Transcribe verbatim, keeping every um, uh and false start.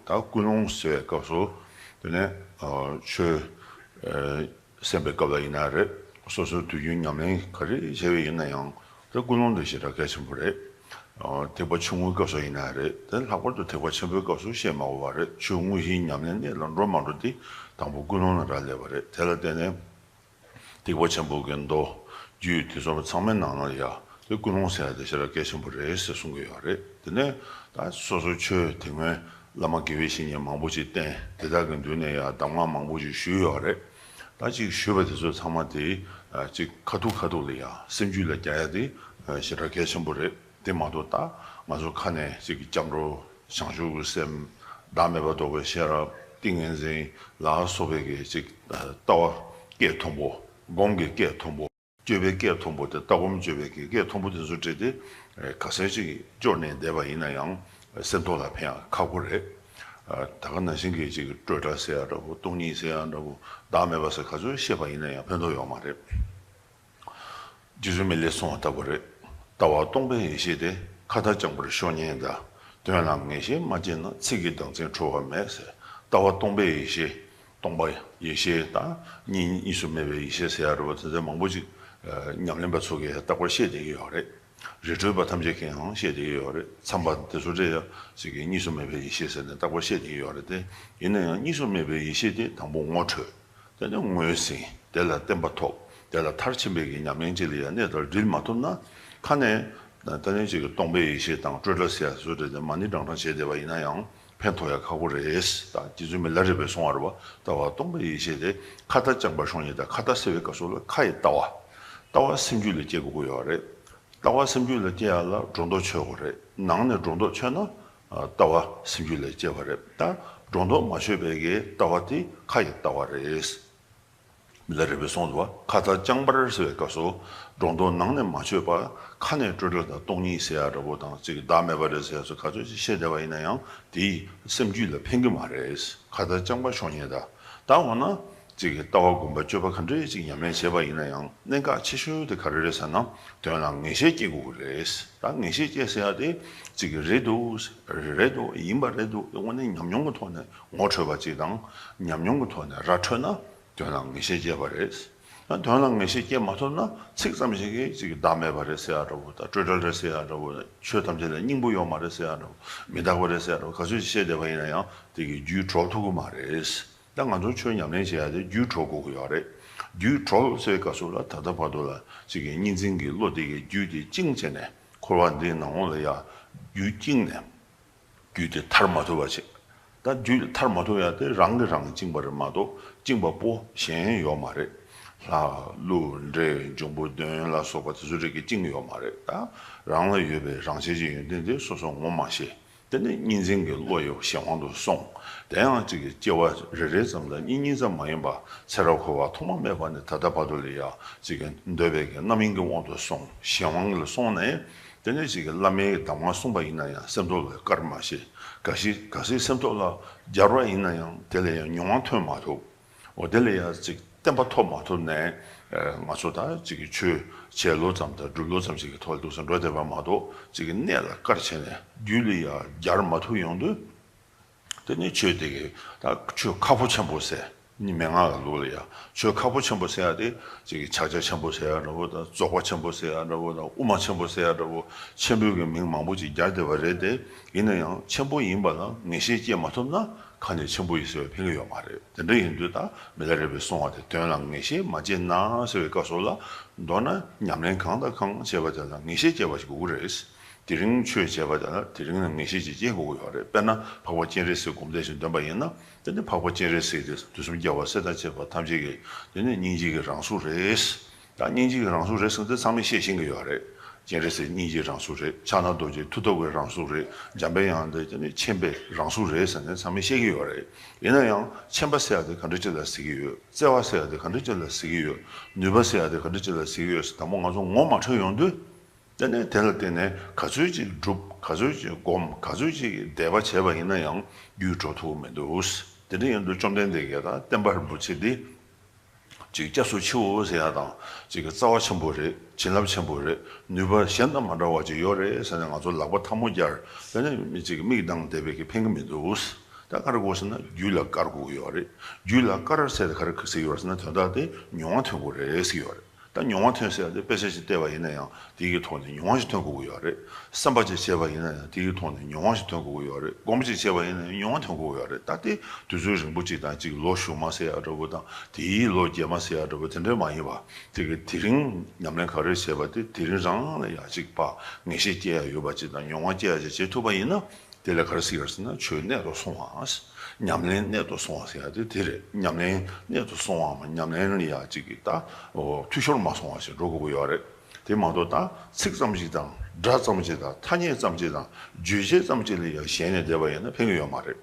ད་ཀུན་སློང་ཟེར་བའི་སྐབས་སུ་དེ་ནས་ཆོས་གསན་པའི་སྐབས་ལ་ཡིན་ན་རེད། སོ་སོའི་དུས་རྒྱུན་ཉམས་ལེན་ག་རེ་བྱས་པ་ཡིན་ན་ཡང་། ད་ཀུན་སློང་དེ་ཞེ་དྲག་གལ་ཆེན་པོ་རེད། ཐེག་པ་ཆུང་ངུའི་སྐབས་སུ་ཡིན་ན་རེད། དེ་ལྷག་པར་དུ་ཐེག་པ་ཆེན་པོའི་སྐབས་སུ་བཤད་མ་དགོས་པ་རེད། ཆོས་དངོས་གཞིའི་ཉམས་ལེན་གནད་ལ་འགྲོ་མ་འགྲོ་དེ་དང་པོ་ཀུན་སློང་ལ་རག་ལས་པ་རེད། དེ་ལ་བརྟེན་ནས་ཐེག་པ་ཆེན་པོ་གི་མདོ་རྒྱུད་དེ་ཚོ་ཚང་མའི་ནང་ལ་ཡ་དེ་ཀུན་སློང་ཟེར་ཡ་དེ་ཞེ་དྲག་གལ་ཆེན་པོ་རེད་ཟེར་གསུང་གི་ཡོད་རེད། དེ་ནས་ད་སོ་སོ་ཆོས་དེ་སྔོན་བླ་མ་དགེ་བའི་བཤེས་གཉེན་མང་པོ་ཅིག་བསྟེན། དེ་དག་གི་མདུན་ནས་ཡ་གདམས་ངག་མང་པོ་ཅིག་ཞུས་ཡོད་རེད། ད་ཅིག་ཞུས་པ་དེ་ཚོ་ཚང་མ་དེ་ཅིག་ཁ་ཐུག་ཁ་ཐུག་ལ་ཡ་སེམས་རྒྱུད་ལ་རྒྱག་ཡ་དེ་ཞེ་དྲག་གལ་ཆེན་པོ་རེད། དེ་མ་གཏོགས་ད་ང་ཚོ་ཁ་ནས་ཅིག་སྐྱབས་འགྲོ་བྱང་ཆུབ་ཀྱི་སེམས། བདག་མེད་པ་རྟོགས་པའི་ཤེས་རབ། ཏིང་ངེ་འཛིན་ལ་སོགས་པའི་གི་ཅིག་ལྟ་བ་སྐད་མཐོན་པོ། སྒོམ་གྱི་སྐད་མཐོན་པོ། སྤྱོད་པའི་སྐད་མཐོན་པོ་དེ། ལྟ་སྒོམ་སྤྱོད་པའི་གི་སྐད་མཐོན་པོ་དེ་ཚོ་བྲིས་ཏེ་ག་ཚོད་ཅིག་སྐྱོར་ནས་བསྡད་པ་ཡིན་ན་ཡང་སེམས་ཐོག་ལ་ཕན་ཡ་ཁག་པོ་རེད། ད་ག་ནང་བཞིན་གྱི་ཅིག་སྤྲོས་བྲལ་ཟེར་ཡ་འདྲ་བོ། སྟོང་ཉིད་ཟེར་ཡ་འདྲ་བོ། བདག་མེད་པ་ཟེར་ག་ཚོད་བཤད་པ་ཡིན་ན་ཡང་ཕན་ཐོགས་ཡོད་མ་རེད། རྗེ་བཙུན་མི་ལས་གསུངས་པ་ལྟ་བུ་རེད། ལྟ་བ་སྟོང་པའི་ཡེ་ཤེས་དེ། ཁ་ཏ་རྐྱང་པར་ཤོག་ཉིད་གདའ། དོན་ལ་ངེས་ཤེས་མ་སྐྱེས་ན། ཚིག་གི་གདངས་ཚིག་འཁྲུལ་བ་མེད་ཟེར། ལྟ་བ་སྟོང་པའི་ཡེ་ཤེས། སྟོང་པ་ཡེ་ཤེས་དང་གཉིས་གཉིས་སུ་མེད་པའི་ཡེ་ཤེས་ཟེར་ཡ་འདྲ་བོ་དེ་ཚོ་མང་པོ་ཅིག་ཉམས་ལེན་པ་ཚོ་གིས་རྟག་པར་བཤད་བསྡད་ཀྱི་ཡོད་རེད། རི་ཁྲོད་པ་ཐམས་ཅད་ཀྱིས་ཡང་བཤད་བསྡད་ཀྱི་ཡོད་རེད། མཚམས་པ་དེ་ཚོ་འདྲ་ཡ་ཅིག་གིས་གཉིས་སུ་མེད་པའི་ཡེ་ཤེས་ཟེར་ནས་རྟག་པར་བཤད་བསྡད་ཀྱི་ཡོད་རེད་དེ། ཡིན་ན་ཡང་གཉིས་སུ་མེད་པའི་ཡེ་ཤེས་དེ་དང་པོ་ངོ་འཕྲོད། དེ་ནས་ངོས་ཟིན། དེ་ལ་བརྟན་པ་ཐོབ། དེ་ལ་མཐར་ཕྱིན་པའི་གི་ཉམས་ལེན་ཅིག་ལ་ཡང་གནད་དང་སྒྲིལ་མ་ཐུབ་ན། ཁ་ནས་ད་ནི་ཅིག་སྟོང་པའི་ཡེ་ཤེས་དང་སྤྲོས་བྲལ་ཟེར་ཡ་བཟོ་འདྲ་དེ་མ་ཎི་བགྲང་བགྲང་བྱས་བསྡད་པ་ཡིན་ན་ཡང་ཕན་ཐོགས་ཡ་ཁག་པོ་རེད། ད་རྗེ་བཙུན་མི་ལ་རས་པས་གསུངས་པ་རེད་པ། ལྟ་བ་སྟོང་པའི་ཡེ་ཤེས་དེ། ཁ་ཏ་རྐྱང་པར་ཤོག་ཉིད་གདའ། ཁ་ཏ་ཟེར་བའི་སྐབས་སུ་ལ་ཁ་ཡི་ལྟ་བ། ལྟ་བ་སེམས་རྒྱུད་ལ་སྐྱེ་དགོས་ཀྱི་ཡོད་རེད། ལྟ་བ་སེམས་རྒྱུད་ལ་སྐྱེ་ཡ་ལ་སྒྲོ་འདོགས་ཆོད་དགོས་རེད། ནང་ནས་སྒྲོ་འདོགས་ཆོད་ན་ལྟ་བ་སེམས་རྒྱུད་ལ་སྐྱེ་བ་རེད། ད་སྒྲོ་འདོགས་མ་ཆོད་པའི་གི་ལྟ་བ་དེ་ཁ་ཡི་ལྟ་བ་རེད། མི་ལ་རས་པས་གསུངས་འདུག་པ། ཁ་ཏ་རྐྱང་པར་ཟེར་བའི་སྐབས་སུ་སྒྲོ་འདོགས་ནང་ནས་མ་ཆོད་པ། ཁ་ནས་སྤྲོས་བྲལ་དང་སྟོང་ཉིད་ཟེར་ཡ་འདྲ་བོ་དང་ཅིག་བདག་མེད་པ་རེད་ཟེར་ཡ་ཚོ་ག་ཚོད་ཅིག་བཤད་བསྡད་པ་ཡིན་ན་ཡང་དེ་སེམས་རྒྱུད་ལ་ཕན་གྱི་མ་རེད། ཁ་ཏ་རྐྱང་པར་ཤོག་ཉིད་གདའ། ད་འོ་ན་ཅིག་གི་ལྟ་བ་སྒོམ་པ་སྤྱོད་པ་ག་འདྲས་ཅིག་ཉམས་ལེན་བྱས་པ་ཡིན་ན་ཡང་གནད་འགག་ཆེ་ཤོས་དེ་ག་རེ་རེད་ཟེར་ན། དོན་ལ་ངེས་ཤེས་སྐྱེ་དགོས་ཀྱི་རེད། ད་ངེས་ཤེས་སྐྱེ་ཟེར་ཡ་དེ་ཅིག་གི་རེད་འདུག་རེད་འདུག་ཡིན་པ་རེད་འདུག་དངོས་གནས་ཉམས་མྱོང་གི་ཐོག་ནས་ངོ་འཕྲོད་པ་ཅིག་དང་། ཉམས་མྱོང་གི་ཐོག་ནས་ར་འཕྲོད་ན་དོན་ལ་ངེས་ཤེས་སྐྱེ་བ་རེད། ད་དོན་ལ་ངེས་ཤེས་སྐྱེ་མ་ཐུབ་ན་ཚིག་ཙམ་ཞིག་གིས་ཅིག་གི་བདག་མེད་པ་རེད་ཟེར་ཡ་འདྲ་བོ་དང་། སྤྲོས་བྲལ་རེད་ཟེར་ཡ་འདྲ་བོ། ཆོས་ཐམས་ཅད་ལ་སྙིང་པོ་ཡོད་མ་རེད་ཟེར་ཡ་འདྲ་བོ། མི་རྟག་པ་རེད་ཟེར་ཡ་འདྲ་བོ། ག་ཚོད་ཅིག་བཤད་བསྡད་པ་ཡིན་ན་ཡང་དེ་གི་རྒྱུད་གྲོལ་ཐུབ་ཀྱི་མ་རེད། ད་ང་ཚོ་ཆོས་ཉམས་ལེན་བྱེད་ཡ་དེ་རྒྱུད་གྲོལ་དགོས་ཀྱི་ཡོད་རེད། རྒྱུད་གྲོལ་ཟེར་བའི་སྐབས་སུ་ལ་ད་ལྟ་བར་དུ་ལ་ཅིག་གི་གཉིས་འཛིན་གྱི་བློ་དེ་གི་རྒྱུད་དེ་བཅིངས་བྱས་ནས། འཁོར་བ་འདིའི་ནང་ལོགས་ལ་ཡ་རྒྱུད་བཅིངས་ནས། རྒྱུད་དེ་ཐར་མ་ཐུབ་པ་བྱེད། ད་རྒྱུད་ཐར་མ་ཐུབ་ཡ་དེ་རང་གིས་རང་བཅིངས་པ་རེད་མ་གཏོགས་བཅིངས་པ་པོ་གཞན་ཡོད་མ་རེད། ལྷ་ཀླུ་འདྲེ་འབྱུང་པོ་གདོན་ལ་སོགས་པ་དེ་ཚོ་རིགས་ཀྱིས་བཅིངས་ཡོད་མ་རེད། ད་རང་ལ་ཡོད་པའི་རང་ཆས་ཀྱི་ཡོན་ཏན་དེ་སོ་སོ་ངོ་མ་ཤེས། དེ་ནས་གཉིས་འཛིན་གྱི་བློ་ཡི་གཞན་དབང་དུ་སོང་། དེ་ཡང་གཅིག་གི་སྐྱེ་བ་རེ་རེ་ཙམ་དང་གཉིས་གཉིས་ཙམ་མ་ཡིན་པ་ཚེ་རབས་འཁོར་བ་ཐོག་མ་མེད་པ་ནས་ད་ལྟ་བར་དུ་ལ་ཡ་གཅིག་གི་འདོད་པའི་གི་རྣམ་གཡེང་གི་དབང་དུ་སོང་། གཞན་དབང་ལ་སོང་ནས། དེ་ནས་གཅིག་གི་བླ་མའི་གདམས་ངག་གསུངས་པ་ཡིན་ན་ཡང་སེམས་ཐོག་ལ་བཀར་མ་ཤེས། གལ་སྲིད་གལ་སྲིད་སེམས་ཐོག་ལ་སྦྱར་བ་ཡིན་ན་ཡང་དེ་ལ་ཡང་མྱོང་བ་ཐོན་མ་ཐུབ། འོ་དེ་ལ་ཡང་ཅིག་བརྟན་པ་ཐོབ་མ་ཐུབ་ནས། ཨ་ང་ཚོ་ད་ཅིག་གི་ཆོས་བྱས་ལོ་ཙམ་དང་སྒྲུབ་ལོ་ཙམ་ཞིག་གི་ཐོག་ལ་འདུག་སེ་འགྲོ་བསྡད་པ་མ་གཏོགས། ཅིག་གི་གནད་ལ་བཀར་བྱས་ནས་རྒྱུད་ལ་ཡང་སྦྱར་མ་ཐུབ་ཡོང་དུས། དེ་ནས་ཆོས་དེ་གི་ད་ཆོས་ཁག་པོ་ཆེན་པོ་ཟེར། མི་ངག་གི་ལུགས་ལ་ཡང་ཆོས་ཁག་པོ་ཆེན་པོ་ཟེར་ཡ་དེ། ཅིག་གི་ཕྱག་རྒྱ་ཆེན་པོ་ཟེར་ཡ་འདྲ་བོ་དང་། རྫོགས་པ་ཆེན་པོ་ཟེར་ཡ་འདྲ་བོ་དང་། དབུ་མ་ཆེན་པོ་ཟེར་ཡ་འདྲ་བོ། ཆེན་པོའི་གི་མིང་མང་པོ་ཅིག་སྦྱར་བསྡད་པ་རེད་དེ། ཡིན་ན་ཡང་ཆེན་པོ་ཡིན་པ་ལ་ངེས་ཤེས་སྐྱེ་མ་ཐུབ་ན་ཁ་ནས་ཆེན་པོ་ཡིན་ཟེར་བའི་ཕན་གྱི་ཡོད་མ་རེད། དེ་འདྲ་ཡིན་དུས་ད་མི་ལ་རས་པས་གསུངས་པ་དེ། དོན་ལ་ངེས་ཤེས་མ་སྐྱེས་ན་ཟེར་བའི་སྐབས་སུ་ལ། མདོར་ན་ཉམས་ལེན་གང་དང་གང་བྱས་པ་དེ་ལ་ངེས་ཤེས་སྐྱེ་བ་ཞིག་དགོས་ཀྱི་རེད། དེ་རིང་ཆོས་བྱས་པ་དེ་ལ་དེ་རིང་ལ་ངེས་ཤེས་ཅིག་སྐྱེ་དགོས་ཀྱི་ཡོད་རེད། དཔེར་ན་འཕགས་པ་སྤྱན་རས་གཟིགས་སྒོམ་བཟླས་ཤིག་འདོན་པ་ཡིན་ན། དེ་ནི་འཕགས་པ་སྤྱན་རས་གཟིགས་དེ་དུས་གསུམ་རྒྱལ་བ་སྲས་དང་བཅས་པ་ཐམས་ཅད་ཀྱི་དེ་ནི་སྙིང་རྗེ་གི་རང་གཟུགས་རེད། ད་སྙིང་རྗེ་གི་རང་གཟུགས་རེད་ཟེར་དེ་ཚང་མས་ཤེས་ཤེས་ཀྱི་ཡོད་རེད། སྤྱན་རས་གཟིགས་སྙིང་རྗེའི་རང་གཟུགས་རེད། ཕྱག་ན་རྡོ་རྗེ་མཐུ་སྟོབས་ཀྱི་རང་གཟུགས་རེད། འཇམ་པའི་དབྱངས་དེ་དེ་ནི་མཁྱེན་པའི་རང་གཟུགས་རེད་ཟེར་ནས་ཚང་མས་ཤེས་ཀྱི་ཡོད་རེད། ཡིན་ན་ཡང་མཁྱེན་པ་ཟེར་ཡ་དེ་ག་འདྲ་ཅིག་ལ་ཟེར་གྱི་ཡོད། བརྩེ་བ་ཟེར་ཡ་དེ་ག་འདྲ་ཅིག་ལ་ཟེར་གྱི་ཡོད། ནུས་པ་ཟེར་ཡ་དེ་ག་འདྲ་ཅིག་ལ་ཟེར་གྱི་ཡོད་ཟེར་དང་པོ་ང་ཚོ་ངོ་མ་འཕྲོད་ཡོང་དུས། དེ་ནས་དེ་ལ་བརྟེན་ནས་ག་ཚོད་ཅིག་སྒྲུབ། ག་ཚོད་ཅིག་སྒོམ། ག་ཚོད་ཅིག་དད་པ་བྱས་པ་ཡིན་ན་ཡང་རྒྱུད་གྲོལ་ཐུབ་ཀྱི་མི་འདུག་དེ་འདྲ་ཡིན་དུས་བཅོམ་ལྡན་འདས་ཀྱིས་ད་བསྟན་པ་རིན་པོ་ཆེ་འདི་ཅིག་སྐྱབས་སུ་མཆིའོ་ཟེར་ཡ་དང་། ཅིག་གི་རྩ་བ་ཆེན་པོ་རེད། བྱིན་རླབས་ཆེན་པོ་རེད། ནུས་པ་གཞན་དང་མ་འདྲ་བ་ཅིག་ཡོད་རེད་ཟེར་ནས་ང་ཚོ་ལག་པ་ཐལ་མོ་སྦྱར། དེ་ནས་མི་ཅིག་མིག་གདངས་བསྡད་པའི་གི་ཕན་གྱི་མི་འདུག་ད་ག་རེ་དགོས་ཟེར་ན་རྒྱུད་ལ་བཀར་དགོས་ཀྱི་ཡོད་རེད། རྒྱུད་ལ་བཀར་ཟེར་དེ་ག་རེ་ཟེར་གྱི་ཡོད་རེད་ཟེར་ན་དོན་དག་དེ་མྱོང་བ་ཐོན་དགོས་རེད་ཟེར་གྱི་ཡོད་རེད། ད་མྱོང་བ་ཐོན་ཟེར་ཡ་དེ་དཔེ་ཆ་ཞིག་བལྟས་པ་ཡིན་ན་ཡང་དེའི་གི་ཐོག་ནས་མྱོང་བ་ཞིག་ཐོན་དགོས་ཀྱི་ཡོད་རེད། བསམ་པ་ཅིག་བྱས་པ་ཡིན་ན་ཡང་དེའི་གི་ཐོག་ནས་མྱོང་བ་ཞིག་ཐོན་དགོས་ཀྱི་ཡོད་རེད། སྒོམ་ཅིག་བྱས་པ་ཡིན་ན་ཡང་མྱོང་བ་ཐོན་དགོས་ཀྱི་ཡོད་རེད། ད་དེ་དུས་ཚོད་རིང་པོ་ཅིག་དང་ཅིག་ལོ་གཞོན་མ་ཟེར་ཡ་འདྲ་པོ་དང་དེའི་ལོ་རྒས་མ་ཟེར་ཡ་འདྲ་པོ་དེ་འདྲ་མ་ཡིན་པ། དེ་གི་དེ་རིང་ཉམས་ལེན་ག་རེ་བྱས་པ་དེ་དེ་རིང་རང་ལ་ཡ་ཅིག་ཕར་ངེས་ཤེས་སྐྱེ་ཡ་ཡོད་པ་ཅིག་དང་མྱོང་བ་སྐྱེ་ཡ་ཅིག་བྱེད་ཐུབ་པ་ཡིན་ན། དེ་ལ་ག་རེ་ཟེར་གྱི་ཡོད་ཟེར་ན་ཆོས་གནད་དུ་སོང་བ། ཉམས་ལེན་གནད་དུ་སོང་བ་ཟེར་ཡ་དེ་དེ་རེད། ཉམས་ལེན་གནད་དུ་སོང་བའམ་ཉམས་ལེན་ལ་ཡ་གཅིག་གི་ད་འོ་འཐུས་ཤོར་མ་སོང་བ་ཞིག་འགྲོ་དགོས་ཀྱི་ཡོད་རེད། དེ་མ་གཏོགས་ད་ཚིག་ཙམ་ཞིག་དང་སྒྲ་ཙམ་ཞིག་དང་ཐ་སྙད་ཙམ་ཞིག་དང་རྗོད་བྱེད་ཙམ་ཞིག་ལ་ཡ་ཞེན་ནས་བསྡད་པ་ཡིན་ན་ཕན་གྱི་ཡོད་མ་རེད།